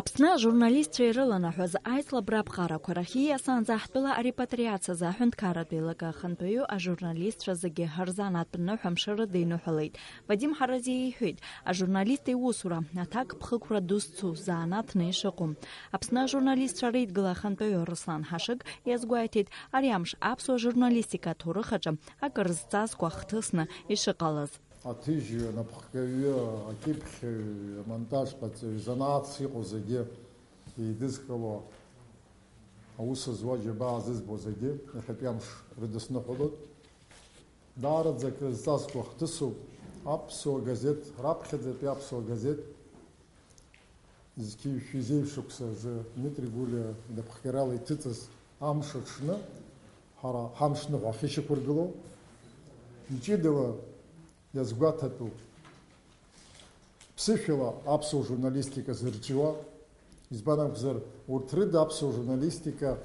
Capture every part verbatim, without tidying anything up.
Аԥсны ажурналистцәа ирыланаҳәаз аицлабра аԥҟарақәа рахь ииасаанӡа ҳтәыла арепатриациазы аҳәынҭқарратә еилакы ахантәаҩы ажурналистцәа зегьы рзанааҭтә ныҳәамшьа рыдиныҳәалеит. Вадим Ҳаразиа иҳәеит, ажурналист иусура аҭакԥхықәра дызцу заанаҭны ишыҟоу. Аԥсны ажурналистцәа реидгыла ахантәаҩы Руслан Ҳашыг иазгәеиҭеит, ари амш аԥсуа журналистика аҭоурых аҿы акыр зҵазкуа хҭысны ишыҟалаз. Аҭыжьҩы, анапхгаҩы, акьыԥхьаҩ, амонтажҟаҵаҩ, занааҭс иҟоу зегьы еидызкыло, аус зуа џьабаа зызбо зегьы иахьатәи амш рыдысныҳәалоит. Даараӡа акрызҵазкуа хҭысуп аԥсуа газеҭ, раԥхьаӡатәи аԥсуа газеҭ, зқьи жәшәи зеижә шықәса рзы Дмитри Гәлиа инапхгарала иҭыҵыз амш аҽны, ҳара ҳамшныҳәа ахьышьақәыргылоу, иҷыдала иазгәаҭатәуп. Ԥсышәала аԥсуа журналистика зырҿиуа, избан акәзар, урҭ рыда аԥсуа журналистика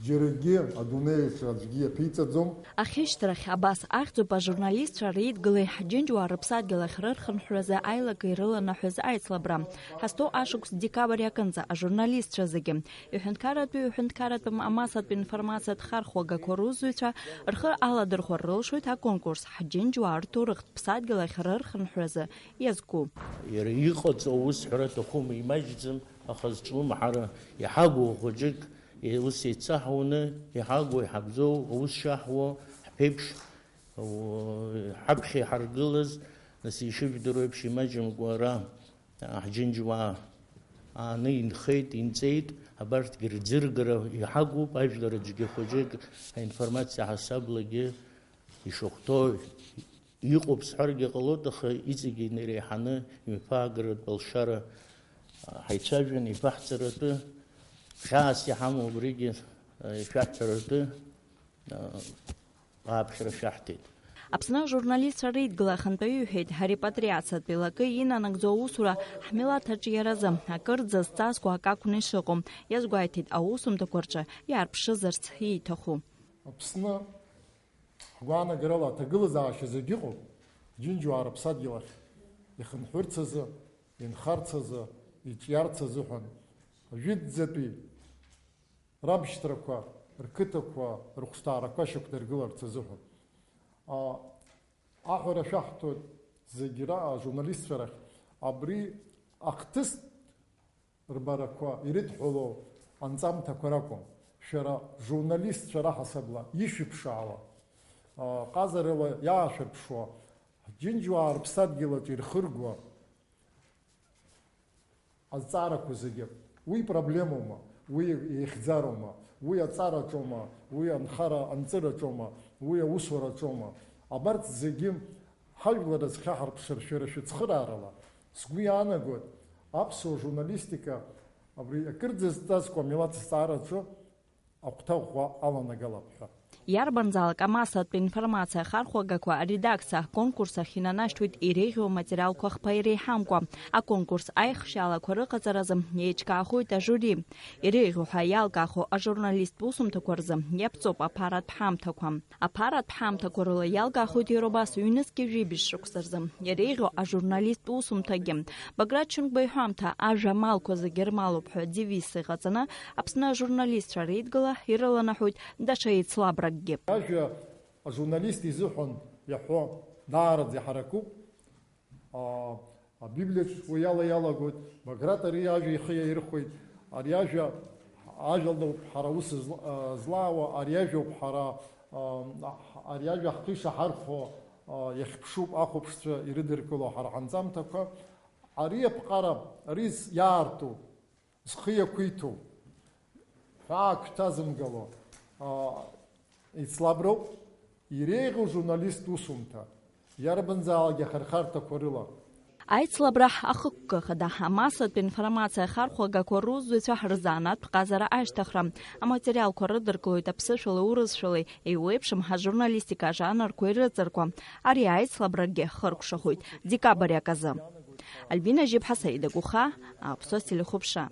џьарагьы адунеи аҿы аӡәгьы иаԥиҵаӡом. Ахьышьҭрахь абас ахьӡуп ажурналистцәа реидгылеи ҳџьынџьуаа рыԥсадгьыл ахь рырхынҳәразы аилакеи рыланаҳәаз аицлабра. Ҳазҭоу ашықәс декабрь аҟынӡа ажурналистцәа зегьы, иҳәынҭқарратәи, иҳәынҭқарратәым, амассатә информациатә хархәагақәа русзуҩцәа рхы аладырхәар рылшоит аконкурс ҳџьынџьуаа рҭоурыхтә ԥсадгьыл ахь рырхынҳәразы иазку. Иара иҟаҵоу аус ҳәара аҭахума, имаҷӡам, аха зҿлымҳара иҳагу хәыҷык, ус еицаҳауаны иҳагу, иҳагӡоу, аус шаҳуа, ҳԥеиԥш, у-, ҳаԥхьа иҳаргылаз, нас ишыжәдыруа еиԥш, имаҷымкәа ара, а, ҳџьынџьуаа ааны инхеит, инҵеит, абарҭгьы рӡыргара иҳагуп, ажәлар аӡәгьы хәыҷык аинформациа ҳасаблагьы ишахәҭоу иҟоуп сҳәаргьы ҟалоит, аха иҵегьы инареиҳаны имҩаԥаагартә алшара, а, ҳаицәажәан, ибаҳҵаратәы, хьаас иҳамоу убригьы, а, ишәаҳҳәаратәы, а, ааԥхьара шәаҳҭеит. Аԥсны ажурналистцәа реидгыла ахантәаҩы иҳәеит, арепатриациатә еилакы инанагӡо аусура ҳмилаҭ аҿиаразы акырӡа зҵазкуа акы акәны ишыҟоу, иазгәеиҭеит аусумҭақәа рҿы иаарԥшызарц ииҭаху. Аԥсны ҳгәаанагарала аҭагылазаашьа зегь ыҟоуп, Џьынџьуаа рыԥсадгьыл ахь ихынҳәырц азы, инхарц азы, иҿиарц азыҳәан, ажәытәӡатәи рабшьҭрақәа, рқыҭақәа, рыхәшҭаарақәа шьақәдыргыларц азыҳәан. А, аҳәара шәаҳҭоит зегь ра-, ажурналистцәа рахь, абри ахҭыс рбарақәа ирыдҳәалоу анҵамҭақәа ракәым, шәара журналистцәа раҳасабала ишәыԥшаауа, а, ҟазарыла иаашәырԥшуа, Џьынџьуаа рыԥсадгьыл аҿы ирхыргоу азҵаарақәа зегьы. Уи проблемоума, уи еихьӡароума, уи аҵараҿоума, уи анхара анҵыраҿоума, уи аусураҿоума. Абарҭ зегьы ҳажәлар рзхьаҳарԥшыр шәара шәыцхыраарала, сгәы иаанагоит, аԥсуа журналистика абри акырӡа зҵазкуа амилаҭ азҵаараҿы ахәҭа ӷәӷәа аланагалап ҳәа. Иарбанзаалак амассатә информациа ахархәагақәа аредакциа аконкурс ахь инанашьҭуеит иреиӷьу аматериалқәа хԥа иреиҳамкәа. Аконкурс аихшьаалақәа рыҟаҵаразы еиҿкаахоит ажури. Иреиӷьу ҳәа иалкаахо ажурналисттә усумҭақәа рзы иаԥҵоуп аԥаратә ҳамҭақәа. Аԥаратә ҳамҭақәа рыла иалгахуеит иара убас ҩнызқьи жәибжь шықәса рзы иреиӷьу ажурналисттә усумҭагьы. Баграт Шьынқәба иҳәамҭа, ажәа амалқәа зегьы рмалуп ҳәа девизс иҟаҵаны, Аԥсны ажурналистцәа реидгыла ирыланаҳәоит даҽа еицлабракгьы. Ажәа ажурналист изыҳәан иаҳәо даараӡа иҳаракуп. А, Абиблиаҿ уи ала иалагоит, Баграт ари ажәа ихы иаирхәеит, ари ажәа, ажәа лоуп ҳара ус зла-, а, злаауа, ари ажәоуп ҳара, а, ари ажәа ҳхы ишаҳархәо, а, иахьԥшуп ахәаԥшцәа ирыдыркыло ҳара ҳанҵамҭақәа, ари аԥҟара, ари з-, иаарту, зхы иақәиҭу, ҳәаак шәҭазымгало, а, еицлаброуп, иреиӷьу журналисттә усумҭа, иарбанзаалак ахырхарҭақәа рыла. Аицлабра ахықәкы хада амассатә информациа ахархәагақәа русзуҩцәа рзанааҭтә ҟазара ашьҭыхра. Аматериалқәа рыдыркылоит аԥсышәалеи урысшәалеи еиуеиԥшым ажурналистика ажанрқәа ирыҵаркуа. Ари аицлабрагьы хыркәшахоит декабрь аказы. Альбина Жьыԥҳа, Саида Гәыхаа, Аԥсуа телехәаԥшра.